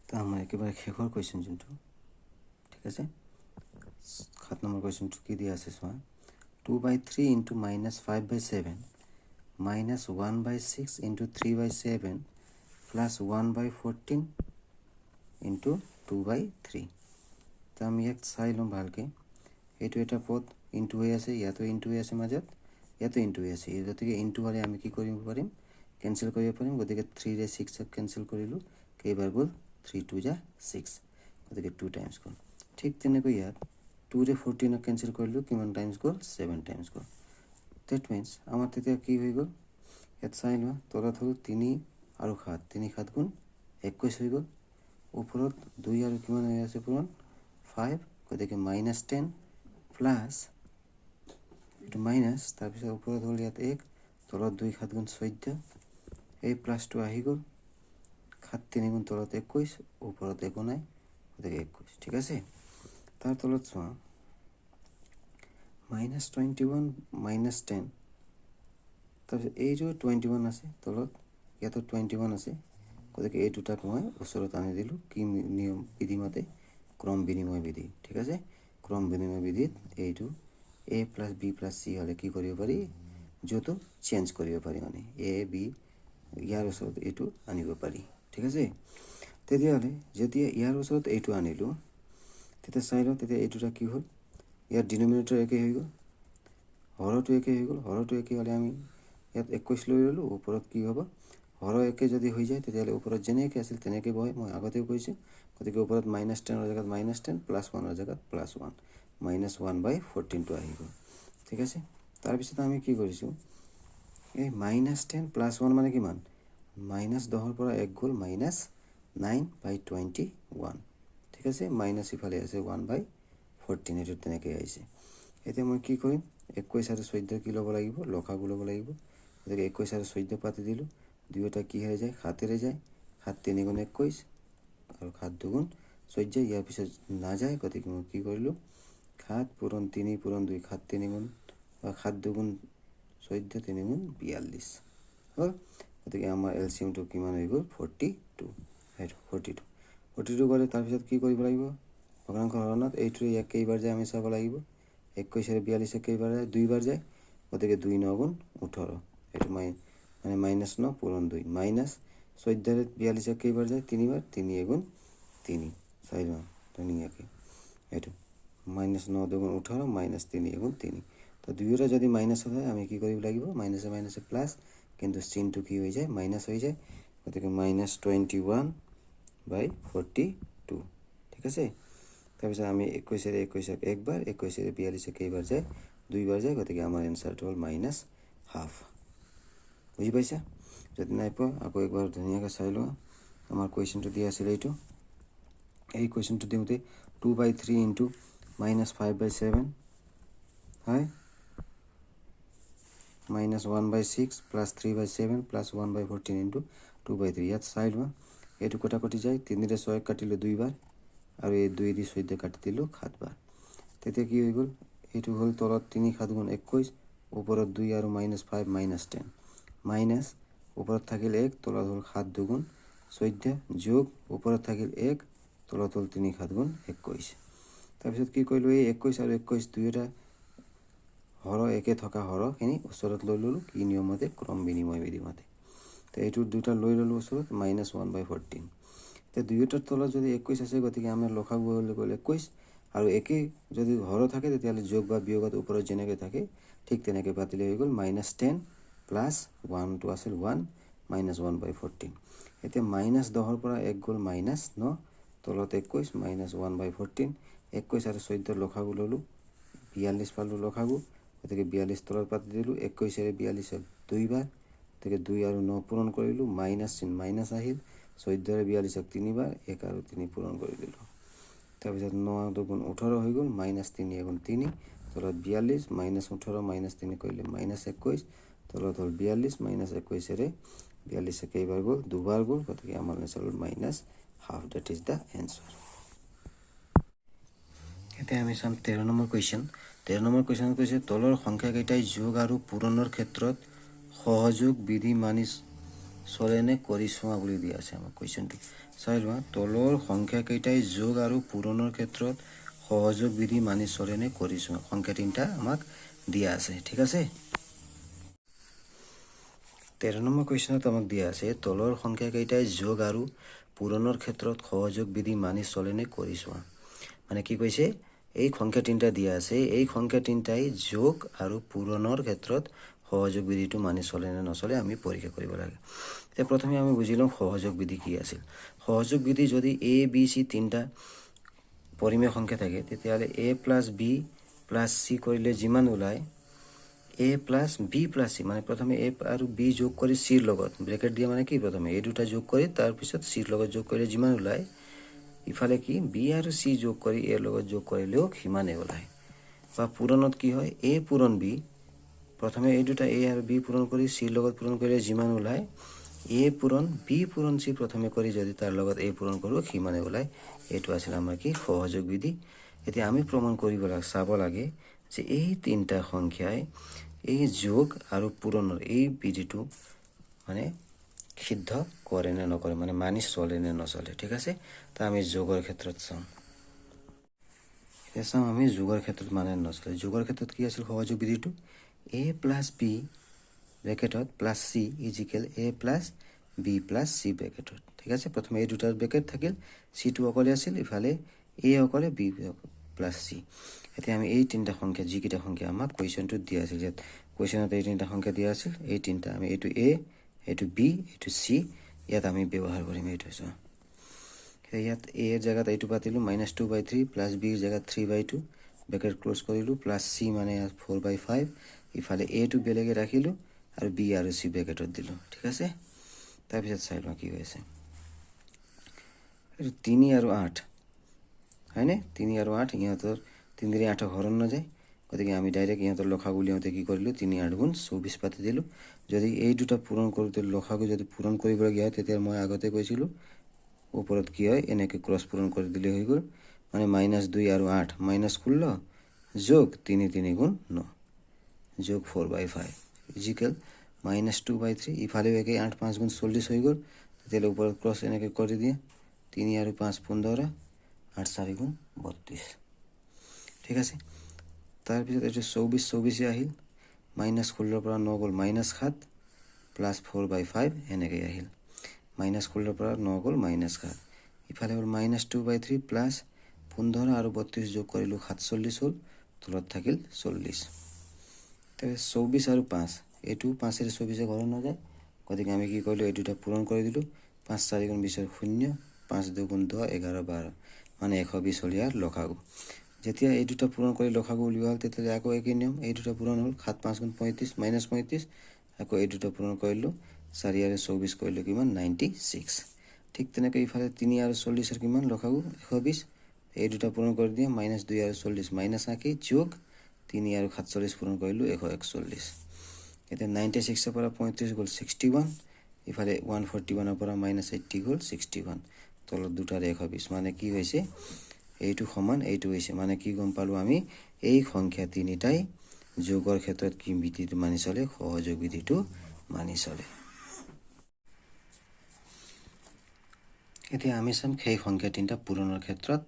তো আমাৰ একেবাৰে শেষৰ কুৱেশ্যন যোনটো, ঠিক আছে, 7 নম্বৰ কুৱেশ্যনটো কি দিয়া আছে চোৱা। 2 by 3 into minus 5 by 7 minus 1 by 6 into 3 by 7 plus 1 by 14 into 2 by 3। তো আমি ইয়াত চাই ল'ম ভালকৈ। এইটো এটা পদ ইনটু হৈ আছে, ইয়াতো ইনটু হৈ আছে, মাজত ইয়াতো ইনটু হৈ আছে, গতিকে ইনটু হ'লে আমি কি কৰিব পাৰিম? কেঞ্চেল কৰিব পাৰিম। গতিকে 3ৰে 6ক কেঞ্চেল কৰিলোঁ, কেইবাৰ গ'ল? 3 2 যা 6, গতিকে 2 টাইমছ গ'ল। ঠিক তেনেকৈ ইয়াত 2ৰে 14ক কেঞ্চেল কৰিলোঁ, কিমান টাইমছ গ'ল? 7 টাইমছ গ'ল। That means আমাৰ তেতিয়া কি হৈ গ'ল? ইয়াত চাই লোৱা, তলত হ'ল 3 আৰু 7, 3 7 গুণ 21 হৈ গ'ল, ওপৰত 2 আৰু কিমান হৈ আছে পূৰণ 5, গতিকে মাইনাছ 10 প্লাছ এইটো মাইনাছ, তাৰপিছত ওপৰত হ'ল ইয়াত 1, তলত 2 7 গুণ 14, এই প্লাছটো আহি গ'ল, 7 3 গুণ তলত 21, ওপৰত একো নাই, গতিকে 21, ঠিক আছে। তাৰ তলত চোৱা মাইনাছ 21 মাইনাছ 10, তাৰপিছত এইটো 21 আছে তলত, ইয়াতো 21 আছে, গতিকে এই দুটাক মই ওচৰত আনি দিলোঁ। কি নিয়ম বিধিমতে? ক্ৰম বিনিময় বিধি, ঠিক আছে। ক্ৰম বিনিময় বিধিত এইটো A plus B plus C হ'লে কি কৰিব পাৰি? য'তো চেঞ্জ কৰিব পাৰি, মানে এ বি ইয়াৰ ওচৰত এইটো আনিব পাৰি, ঠিক আছে। তেতিয়াহ'লে যেতিয়া ইয়াৰ ওচৰত এইটো আনিলোঁ, তেতিয়া চাই লওঁ, তেতিয়া এই দুটা কি হ'ল? ইয়াৰ ডিনমিনেটৰ একে হৈ গ'ল, হৰটো একে হৈ গ'ল। হৰটো একে হ'লে আমি ইয়াত 21 লৈ ল'লোঁ, ওপৰত কি হ'ব? হৰ একে যদি হৈ যায় তেতিয়াহ'লে ওপৰত যেনেকৈ আছিল তেনেকৈ বহে, মই আগতেও কৈছোঁ। গতিকে ওপৰত মাইনাছ 10ৰ জেগাত মাইনাছ 10, প্লাছ 1ৰ জেগাত প্লাছ 1, মাইনাছ 1 বাই 14টো আহি গ'ল, ঠিক আছে। তাৰপিছত আমি কি কৰিছোঁ? এই মাইনাছ 10 প্লাছ 1 মানে কিমান? মাইনাছ 10ৰ পৰা 1 গ'ল, মাইনাছ 9 বাই 21, ঠিক আছে। মাইনাছ ইফালে আছে 1 বাই 14, এইটো তেনেকৈ আহিছে। এতিয়া মই কি কৰিম? 21 আৰু 14 কি ল'ব লাগিব? লসাগু ল'ব লাগিব। গতিকে 21 আৰু 14 পাতি দিলোঁ, দুয়োটা কিহেৰে যায়? 7ৰে যায়, 7 3 গুণ 21 আৰু 7 দুগুণ 14, ইয়াৰ পিছত নাযায়। গতিকে মই কি কৰিলোঁ? 7 পূৰণ 3 পূৰণ 2, 7 3 গুণ বা 7 দুগুণ 14, 3 গুণ 42 হ'ল। গতিকে আমাৰ এল চি এমটো কিমান হৈ গ'ল? 42, সেইটো 42। 42 গ'লে তাৰপিছত কি কৰিব লাগিব? ভগ্নাংশ হৰণত এইটোৰে ইয়াক কেইবাৰ যায় আমি চাব লাগিব। 21ৰে 42 কেইবাৰ যায়? 2 বাৰ যায়, গতিকে 2 9 গুণ 18, এইটো মানে মাইনাছ 9 পূৰণ 2, মাইনাছ 14ৰে 42 কেইবাৰ যায়? 3 বাৰ, 3 এগুণ 3, চাই লোৱা ধুনীয়াকৈ। এইটো মাইনাছ 9 দুগুণ 18, মাইনাছ 3 এগুণ 3। তো দুয়োটা যদি মাইনাছত হয় আমি কি কৰিব লাগিব? মাইনাছে মাইনাছে প্লাছ, কিন্তু চিনটো কি হৈ যায়? মাইনাছ হৈ যায়, গতিকে মাইনাছ 21 বাই 42, ঠিক আছে। তাৰপিছত আমি 21ৰে 21ক একবাৰ, 21ৰে 42 কেইবাৰ যায়? দুইবাৰ যায়, গতিকে আমাৰ এনচাৰটো হ'ল মাইনাছ হাফ। বুজি পাইছা? যদি নাই পোৱা, আকৌ একবাৰ ধুনীয়াকৈ চাই লোৱা। আমাৰ কুৱেশ্যনটো দিয়া আছিল এইটো। এই কুৱেশ্যনটো দিওঁতে 2 by 3 into minus 5 by 7 হয়, minus 1 by 6 plus 3 by 7 plus 1 by 14 into 2 by 3। ইয়াত চাই লোৱা, এইটো কটাকটি যায়। তিনিৰে ছয় কাটিলোঁ দুইবাৰ আৰু এই দুই দি 14 কাটি দিলোঁ সাতবাৰ। তেতিয়া কি হৈ গ'ল? এইটো হ'ল তলত তিনি সাত গুণ 21, ওপৰত দুই আৰু মাইনাছ ফাইভ মাইনাছ 10, মাইনাছ ওপৰত থাকিল এক, তলত হ'ল সাত দুগুণ 14, যোগ ওপৰত থাকিল এক, তলত হ'ল তিনি সাত গুণ 21। তাৰপিছত কি কৰিলোঁ? এই 21 আৰু 21 দুয়োটা হৰ একে থকা হৰখিনি ওচৰত লৈ ল'লোঁ। কি নিয়মতে? ক্ৰম বিনিময় বিধিমতে। তো এইটো দুটা লৈ ল'লোঁ ওচৰত, মাইনাছ 1 বাই 14। এতিয়া দুয়োটাৰ তলত যদি 21 আছে, গতিকে আমাৰ লসাগু হৈ গ'ল 21। আৰু একে যদি হৰ থাকে, তেতিয়াহ'লে যোগ বা বিয়োগত ওপৰত যেনেকৈ থাকে ঠিক তেনেকৈ পাতিলে হৈ গ'ল। মাইনাছ 10 প্লাছ ওৱানটো আছিল 1, মাইনাছ 1 বাই 14। এতিয়া মাইনাছ 10ৰ পৰা এক গ'ল, মাইনাছ ন, তলত 21, মাইনাছ 1 বাই 14। 21 আৰু 14ৰ লসাগু ল'লোঁ, 42 পালোঁ লসাগু। গতিকে 42 তলত পাতি দিলোঁ। 21ৰে 42ক দুইবাৰ, গতিকে দুই আৰু ন পূৰণ কৰিলোঁ। মাইনাছ চিন মাইনাছ আহিল। 14ৰে 42ক তিনিবাৰ, এক আৰু তিনি পূৰণ কৰি দিলোঁ। তাৰপিছত ন দুগুণ 18 হৈ গ'ল, মাইনাছ তিনি এগুণ তিনি, তলত 42, মাইনাছ 18 মাইনাছ তিনি কৰিলে মাইনাছ 21, তলত হ'ল 42। মাইনাছ 21ৰে 42 কেইবাৰ গ'ল? দুবাৰ গ'ল। গতিকে আমাৰ এনচাৰ হ'ল minus half. That is the answer. এতিয়া আমি চাম 13 নম্বৰ কুৱেশ্যন। 13 নম্বৰ কুৱেশ্যনত কৈছে, তলৰ সংখ্যাকেইটাই যোগ আৰু পূৰণৰ ক্ষেত্ৰত সহযোগ বিধি মানি চলেনে কৰি চোৱা বুলি দিয়া আছে আমাক কুৱেশ্যনটো। চাই লোৱা, তলৰ সংখ্যাকেইটাই যোগ আৰু পূৰণৰ ক্ষেত্ৰত সহযোগ বিধি মানি চলেনে কৰি চোৱা। সংখ্যা তিনিটা আমাক দিয়া আছে, ঠিক আছে? 13 নম্বৰ কুৱেশ্যনত আমাক দিয়া আছে, তলৰ সংখ্যাকেইটাই যোগ আৰু পূৰণৰ ক্ষেত্ৰত সহযোগ বিধি মানি চলেনে কৰি চোৱা। মানে কি কৈছে? এই সংখ্যা তিনিটা দিয়া আছে। এই সংখ্যা তিনিটাই যোগ আৰু পূৰণৰ ক্ষেত্ৰত সহযোগ বিধিটো মানি চলে নে নচলে আমি পৰীক্ষা কৰিব লাগে। এতিয়া প্ৰথমে আমি বুজি লওঁ সহযোগ বিধি কি আছিল। সহযোগ বিধি, যদি এ বি চি তিনিটা পৰিমেয় সংখ্যা থাকে, তেতিয়াহ'লে A plus B plus C কৰিলে যিমান ওলায়, A plus B plus C, মানে প্ৰথমে এ আৰু বি যোগ কৰি চিৰ লগত ব্ৰেকেট দিয়ে, মানে কি, প্ৰথমে এই দুটা যোগ কৰি তাৰপিছত চিৰ লগত যোগ কৰিলে যিমান ওলায়, ইফালে কি বি আৰু চি যোগ কৰি এৰ লগত যোগ কৰিলেও সিমানেই ওলায়। বা পূৰণত কি হয়? এ পূৰণ বি, প্ৰথমে এই দুটা এ আৰু বি পূৰণ কৰি চিৰ লগত পূৰণ কৰিলে যিমান ওলায়, এ পূৰণ বি পূৰণ চি প্ৰথমে কৰি যদি তাৰ লগত এ পূৰণ কৰোঁ, সিমানে ওলায়। এইটো আছিল আমাৰ কি? সহযোগ বিধি। এতিয়া আমি প্ৰমাণ কৰিব লাগে, চাব লাগে যে এই তিনিটা সংখ্যাই এই যোগ আৰু পূৰণৰ এই বিধিটো মানে সিদ্ধ কৰে নে নকৰে, মানে মানি চলে নে নচলে, ঠিক আছে? তা আমি যোগৰ ক্ষেত্ৰত চাওঁ। এতিয়া চাওঁ আমি যোগৰ ক্ষেত্ৰত মানে নচলে। যোগৰ ক্ষেত্ৰত কি আছিল সহযোগ বিধিটো? A plus B ব্ৰেকেটত plus C is equal A plus B plus C ব্ৰেকেটত, ঠিক আছে? প্ৰথমে এই দুটাৰ ব্ৰেকেট থাকিল, চিটো অকলে আছিল, ইফালে এ অকলে, বি প্লাছ চি। এতিয়া আমি এই তিনিটা সংখ্যা, যিকেইটা সংখ্যা আমাক কুৱেশ্যনটোত দিয়া আছিল, ইয়াত কুৱেশ্যনত এই তিনিটা সংখ্যা দিয়া আছিল, এই তিনিটা আমি, এইটো এ, এইটো বি, এইটো চি, ইয়াত আমি ব্যৱহাৰ কৰিম। এইটো চোৱা, ইয়াত এৰ জেগাত এইটো পাতিলোঁ, মাইনাছ 2 বাই 3, প্লাছ বিৰ জেগাত 3 বাই 2, ব্ৰেকেট ক্ল'জ কৰিলোঁ, প্লাছ চি মানে ইয়াত 4 বাই 5। ইফালে এটো বেলেগে ৰাখিলোঁ আৰু বি আৰু চি ব্ৰেকেটত দিলোঁ, ঠিক আছে? তাৰপিছত চাই লোৱা কি হৈ আছে। এইটো তিনি আৰু আঠ হয়নে? তিনি আৰু আঠ, ইহঁতৰ তিনিৰে আঠক হৰণ নাযায়। গতিকে আমি ডাইৰেক্ট ইহঁতৰ লসাগু উলিয়াওঁতে কি কৰিলোঁ? তিনি আঠ গুণ 24 পাতি দিলোঁ। যদি এই দুটা পূৰণ কৰোঁতে লসাগু যদি পূৰণ কৰিবলগীয়া হয়, তেতিয়া মই আগতে কৈছিলোঁ, ওপৰত কি হয়, এনেকৈ ক্ৰছ পূৰণ কৰি দিলে হৈ গ'ল। মানে মাইনাছ দুই আৰু আঠ, মাইনাছ 16, যোগ তিনি তিনি গুণ ন, যোগ 4 বাই 5 is equal minus 2 বাই 3। ইফালেও একেই, আঠ পাঁচ গুণ 40 হৈ গ'ল। তেতিয়াহ'লে ওপৰত ক্ৰছ এনেকৈ কৰি দিয়ে, তিনি আৰু পাঁচ 15, আঠ চাৰি গুণ 32, ঠিক আছে? তাৰপিছত এইটো 24, 24 আহিল, মাইনাছ 16ৰ পৰা ন গ'ল মাইনাছ সাত, প্লাছ 4 বাই 5 এনেকৈ আহিল। মাইনাছ 16ৰ পৰা ন গ'ল মাইনাছ সাত। ইফালে হ'ল মাইনাছ 2 বাই 3 প্লাছ 15 আৰু 32 যোগ কৰিলোঁ, 47 হ'ল, তলত থাকিল 40। তাৰপিছত 24 আৰু পাঁচ, এইটো পাঁচেৰে 24 হৰণ নাযায়। গতিকে আমি কি কৰিলোঁ? এই দুটা পূৰণ কৰি দিলোঁ। পাঁচ চাৰি গুণ 20ৰ শূন্য, পাঁচ দুগুণ 10, 11, 12, মানে 120 হ'ল ইয়াৰ লসাগু। যেতিয়া এই দুটা পূৰণ কৰি লসাগু উলিওৱা হ'ল, তেতিয়াহ'লে আকৌ একেই নিয়ম, এই দুটা পূৰণ হ'ল 7 5 গুণ 35 মাইনাছ 35, আকৌ এই দুটা পূৰণ কৰিলোঁ 4 আৰু 24 কৰিলোঁ কিমান 96। ঠিক তেনেকৈ ইফালে 3 আৰু 40ৰ কিমান লসাগু 120, এই দুটা পূৰণ কৰি দিয়ে মাইনাছ 2 আৰু 40 মাইনাছ 80 যোগ 3 আৰু 47 পূৰণ কৰিলোঁ 141। এতিয়া 96ৰ পৰা 35 গ'ল 61, ইফালে 141ৰ পৰা মাইনাছ 80 গ'ল 61, তলত দুটাৰে 120। মানে কি হৈছে এইটো সমান এইটো হৈছে, মানে কি গম পালোঁ আমি এই সংখ্যা তিনিটাই যোগৰ ক্ষেত্ৰত কি বিধিটো মানি চলে, সহযোগ বিধিটো মানি চলে। এতিয়া আমি চাম সেই সংখ্যা তিনিটা পূৰণৰ ক্ষেত্ৰত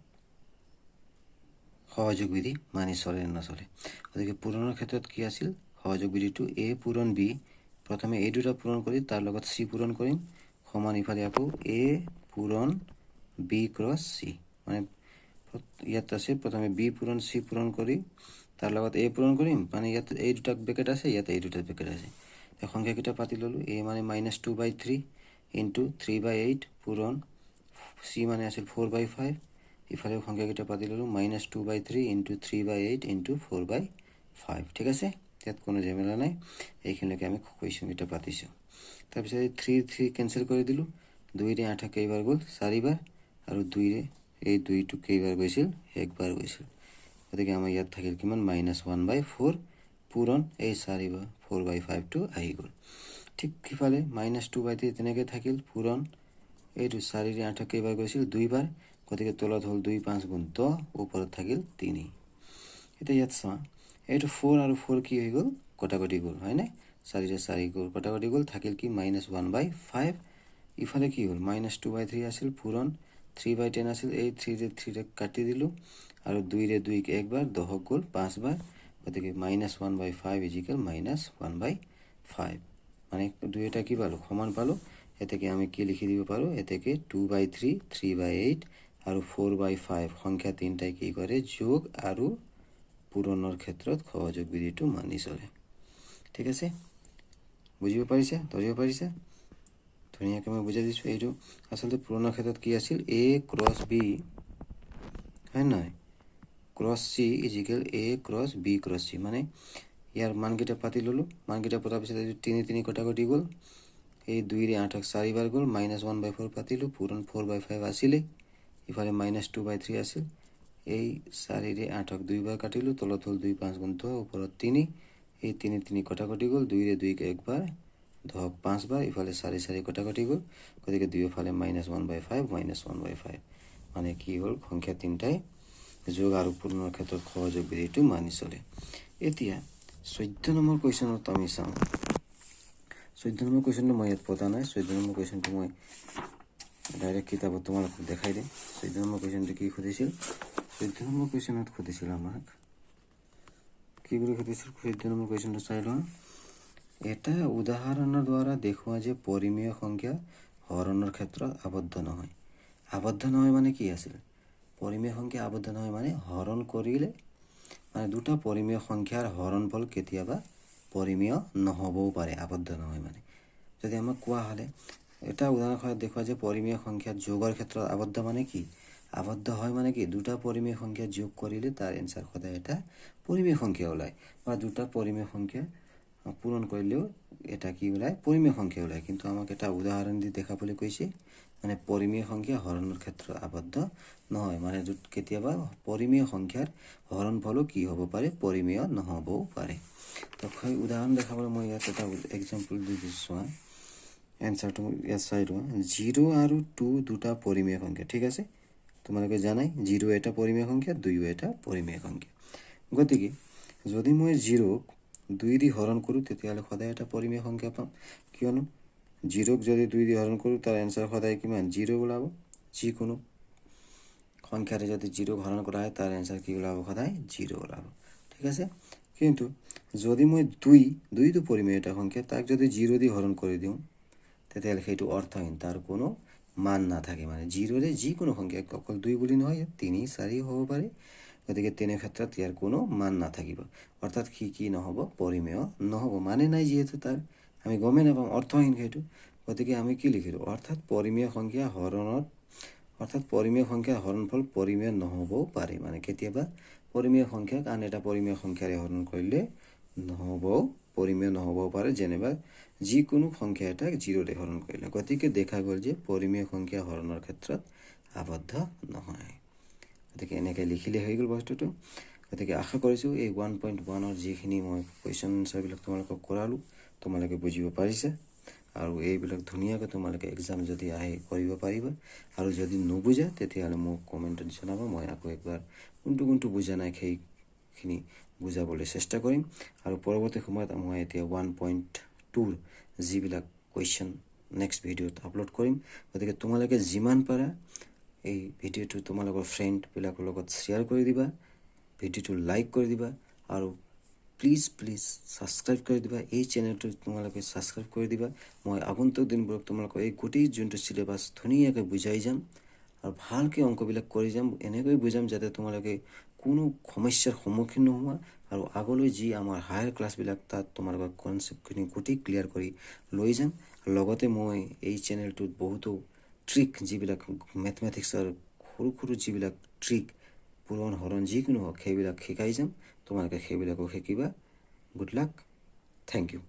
সহযোগ বিধি মানি চলে নে নচলে। গতিকে পূৰণৰ ক্ষেত্ৰত কি আছিল, সহযোগ বিধিটো এ পূৰণ বি, প্ৰথমে এই দুটা পূৰণ কৰি তাৰ লগত চি পূৰণ কৰিম, সমান ইফালে আকৌ এ পূৰণ বি ক্ৰছ চি, মানে ইয়াত আছে প্ৰথমে বি পূৰণ চি পূৰণ কৰি তাৰ লগত এ পূৰণ কৰিম, মানে ইয়াত এই দুটা ব্ৰেকেট আছে, ইয়াত এই দুটা ব্ৰেকেট আছে। সংখ্যাকেইটা পাতি ল'লোঁ, এ মানে minus 2/3 into 3/8 পূৰণ চি মানে আছিল 4/5, ইফালে সংখ্যাকেইটা পাতি ল'লোঁ মাইনাছ 2/3 ইনটু 3/8 ইনটু 4/5। ঠিক আছে, ইয়াত কোনো ঝেমেলা নাই, এইখিনিলৈকে আমি কুৱেশ্যনকেইটা পাতিছোঁ। তাৰপিছত এই 3 3 কেঞ্চেল কৰি দিলোঁ, 2ৰে 8 কেইবাৰ গ'ল 4বাৰ, আৰু 2ৰে এই 2টো কেইবাৰ গৈছিল একবাৰ গৈছিল, গতিকে আমাৰ ইয়াত থাকিল কিমান মাইনাছ 1/4 পূৰণ এই 4 4/5টো আহি গ'ল। ঠিক সিফালে মাইনাছ 2/3 তেনেকৈ থাকিল পূৰণ এইটো 4ৰে 8 কেইবাৰ গৈছিল 2বাৰ, গতিকে তলত হ'ল 2 5 গুণ 10, ওপৰত থাকিল 3। এতিয়া ইয়াত চোৱা এইটো 4 আৰু 4 কি হৈ গ'ল কটাকটি গ'ল, হয়নে? 4ৰে 4 গ'ল কটাকটি গ'ল, থাকিল কি মাইনাছ 1/5। ইফালে কি হ'ল মাইনাছ 2/3 আছিল পূৰণ 3/10 আছিল, এই 3ৰে 3ৰে কাটি দিলোঁ আৰু 2ৰে 2 একবাৰ 10 গ'ল 5বাৰ, গতিকে মাইনাছ 1/5 is equal minus 1/5। মানে দুয়োটা কি পালোঁ সমান পালোঁ। এতেকে আমি কি লিখি দিব পাৰোঁ, এতেকে 2/3 3/8 আৰু 4/5 সংখ্যা তিনিটাই কি কৰে যোগ আৰু পূৰণৰ ক্ষেত্ৰত সহযোগ বিধিটো মানি চলে। ঠিক আছে, বুজিব পাৰিছে, ধৰিব পাৰিছে? ধুনীয়াকৈ মই বুজাই দিছোঁ। এইটো আচলতে পূৰণৰ ক্ষেত্ৰত কি আছিল, এ ক্ৰছ বি হয় নহয়, cross C is equal A cross B cross C, মানে ইয়াৰ মানকেইটা পাতি ল'লোঁ, মানকেইটা পতাৰ পিছত এইটো 3 3 কটাকটি গ'ল, এই 2ৰে 8 4বাৰ গ'ল, মাইনাছ 1/4 পাতিলোঁ, পূৰণ 4/5 আছিলেই, ইফালে মাইনাছ 2/3 আছিল, এই 4ৰে 8 2বাৰ কাটিলোঁ, তলত হ'ল 2 5 গুণ 10, ওপৰত 3, এই 3 3 কটাকটি গ'ল, 2ৰে 2 একবাৰ 10 5বাৰ, ইফালে 4 4 কটাকটি গ'ল, গতিকে দুয়োফালে মাইনাছ 1/5 মাইনাছ 1/5। মানে কি হ'ল সংখ্যা তিনিটাই যোগ আৰু পূৰণৰ ক্ষেত্ৰত সহযোগ বিধিটো মানি চলে। এতিয়া 14 নম্বৰ কুৱেশ্যনত আমি চাওঁ। 14 নম্বৰ কুৱেশ্যনটো মই ইয়াত পতা নাই, 14 নম্বৰ কুৱেশ্যনটো মই ডাইৰেক্ট কিতাপত তোমালোকক দেখাই দিম। 14 নম্বৰ কুৱেশ্যনটো কি সুধিছিল, 14 নম্বৰ কুৱেশ্যনত সুধিছিল আমাক কি বুলি সুধিছিল, 14 নম্বৰ কুৱেশ্যনটো চাই লোৱা। এটা উদাহৰণৰ দ্বাৰা দেখুওৱা যে পৰিমেয় সংখ্যা হৰণৰ ক্ষেত্ৰত আবদ্ধ নহয়। আবদ্ধ নহয় মানে কি আছিল, পৰিমেয় সংখ্যা আবদ্ধ নহয় মানে হৰণ কৰিলে মানে দুটা পৰিমেয় সংখ্যাৰ হৰণফল কেতিয়াবা পৰিমেয় নহ'বও পাৰে, আবদ্ধ নহয় মানে। যদি আমাক কোৱা হ'লে এটা উদাহৰণ দেখুওৱা যে পৰিমেয় সংখ্যা যোগৰ ক্ষেত্ৰত আবদ্ধ মানে কি, আবদ্ধ হয় মানে কি দুটা পৰিমেয় সংখ্যা যোগ কৰিলে তাৰ এনচাৰ সদায় এটা পৰিমেয় সংখ্যা ওলায়, বা দুটা পৰিমেয় সংখ্যা পূৰণ কৰিলেও এটা কি ওলায় পৰিমেয় সংখ্যা ওলায়। কিন্তু আমাক এটা উদাহৰণ দি দেখাবলৈ কৈছে মানে পৰিমেয় সংখ্যা হৰণৰ ক্ষেত্ৰত আবদ্ধ নহয়, মানে কেতিয়াবা পৰিমেয় সংখ্যাৰ হৰণফলো কি হ'ব পাৰে পৰিমেয় নহ'বও পাৰে। তো সেই উদাহৰণ দেখাবলৈ মই ইয়াত এটা এক্সাম্পল দি দিছোঁ, চোৱা এনচাৰটো ইয়াত চাই লোৱা। 0 আৰু 2 দুটা পৰিমেয় সংখ্যা, ঠিক আছে, তোমালোকে জানাই 0 এটা পৰিমেয় সংখ্যা, 2 এটা পৰিমেয় সংখ্যা। গতিকে যদি মই 0ক 2 দি হৰণ কৰোঁ তেতিয়াহ'লে সদায় এটা পৰিমেয় সংখ্যা পাম, কিয়নো 0ক যদি 2 দি হৰণ কৰোঁ তাৰ এনচাৰ সদায় কিমান 0 ওলাব। যিকোনো সংখ্যাৰে যদি 0ক হৰণ কৰা হয় তাৰ এনচাৰ কি ওলাব, সদায় 0 ওলাব। ঠিক আছে, কিন্তু যদি মই 2টো পৰিমেয় এটা সংখ্যা তাক যদি 0 দি হৰণ কৰি দিওঁ তেতিয়াহ'লে সেইটো অৰ্থহীন, তাৰ কোনো মান নাথাকে। মানে 0ৰে যিকোনো সংখ্যা, অকল 2 বুলি নহয়, 3 4 হ'ব পাৰে, গতিকে তেনে ক্ষেত্ৰত ইয়াৰ কোনো মান নাথাকিব, অৰ্থাৎ সি কি নহ'ব পৰিমেয় নহ'ব, মানে নাই যিহেতু তাৰ আমি গমেই নাপাম, অৰ্থহীন সেইটো। গতিকে আমি কি লিখিলোঁ, অৰ্থাৎ পৰিমেয় সংখ্যা হৰণত, অৰ্থাৎ পৰিমেয় সংখ্যা হৰণফল পৰিমেয় নহ'বও পাৰে, মানে কেতিয়াবা পৰিমেয় সংখ্যাক আন এটা পৰিমেয় সংখ্যাৰে হৰণ কৰিলে নহ'বও, পৰিমেয় নহ'বও পাৰে, যেনিবা যিকোনো সংখ্যা এটাক জিৰ'ৰে হৰণ কৰিলে। গতিকে দেখা গ'ল যে পৰিমেয় সংখ্যা হৰণৰ ক্ষেত্ৰত আবদ্ধ নহয়। গতিকে এনেকৈ লিখিলে হৈ গ'ল বস্তুটো। গতিকে আশা কৰিছোঁ এই 1.1ৰ যিখিনি মই কুৱেশ্যন এনচাৰবিলাক তোমালোকক কৰালোঁ, তোমালোকে বুজিব পাৰিছা আৰু এইবিলাক ধুনীয়াকৈ তোমালোকে এক্সাম যদি আহে কৰিব পাৰিবা। আৰু যদি নুবুজা, তেতিয়াহ'লে মোক কমেণ্টত জনাবা। মই আকৌ একবাৰ কোনটো কোনটো বুজা নাই, সেইখিনি বুজাবলৈ চেষ্টা কৰিম। আৰু পৰৱৰ্তী সময়ত মই এতিয়া 1.2ৰ যিবিলাক কুৱেশ্যন নেক্সট ভিডিঅ'ত আপলোড কৰিম। গতিকে তোমালোকে যিমান পাৰা এই ভিডিঅ'টো তোমালোকৰ ফ্ৰেণ্ডবিলাকৰ লগত শ্বেয়াৰ কৰি দিবা, ভিডিঅ'টো লাইক কৰি দিবা আৰু প্লিজ প্লিজ ছাবস্ক্ৰাইব কৰি দিবা। এই চেনেলটো তোমালোকে ছাবস্ক্ৰাইব কৰি দিবা। মই আগন্তুক দিনবোৰত তোমালোকৰ এই গোটেই যোনটো চিলেবাছ ধুনীয়াকৈ বুজাই যাম আৰু ভালকৈ অংকবিলাক কৰি যাম। এনেকৈ বুজাম যাতে তোমালোকে কোনো সমস্যাৰ সন্মুখীন নোহোৱা আৰু আগলৈ যি আমাৰ হায়াৰ ক্লাছবিলাক, তাত তোমালোকৰ কনচেপ্টখিনি গোটেই ক্লিয়াৰ কৰি লৈ যাম। লগতে মই এই চেনেলটোত বহুতো ট্ৰিক, যিবিলাক মেথমেটিক্সৰ সৰু সৰু যিবিলাক ট্ৰিক, পূৰণ হৰণ যিকোনো হওক, সেইবিলাক শিকাই যাম। তোমালোকে সেইবিলাকো শিকিবা। Good luck, thank you.